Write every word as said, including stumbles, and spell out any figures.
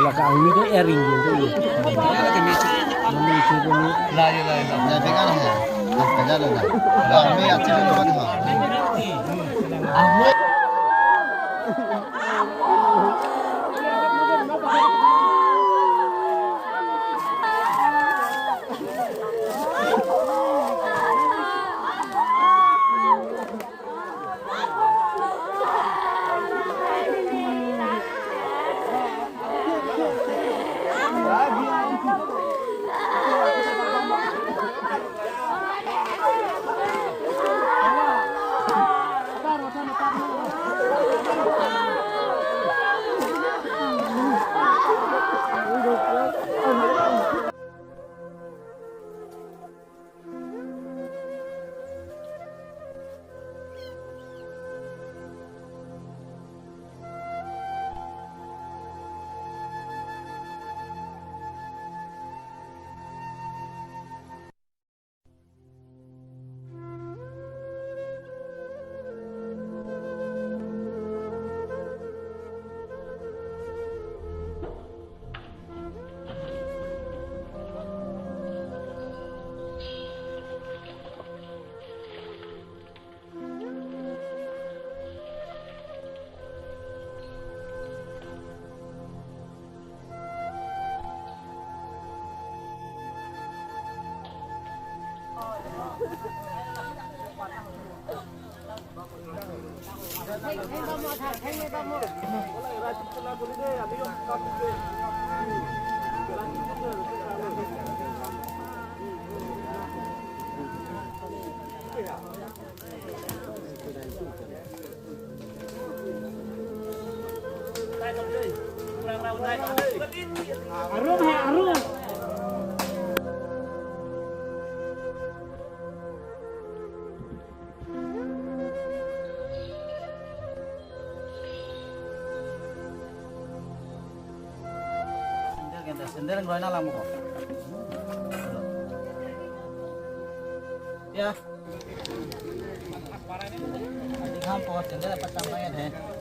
Laka angni ke ering gitu. Ini itu ini. Lah, ya, lah, ya, lah. Ya, pegang lah, ya. Ah, pegang lah, ya. Lah, ini ya, cek dulu, kan, ha. Arum hai, arum. Sandal kan, sandal yang roi na lang mo. Ya. Adi ham po, sandal apa tambahnya deh?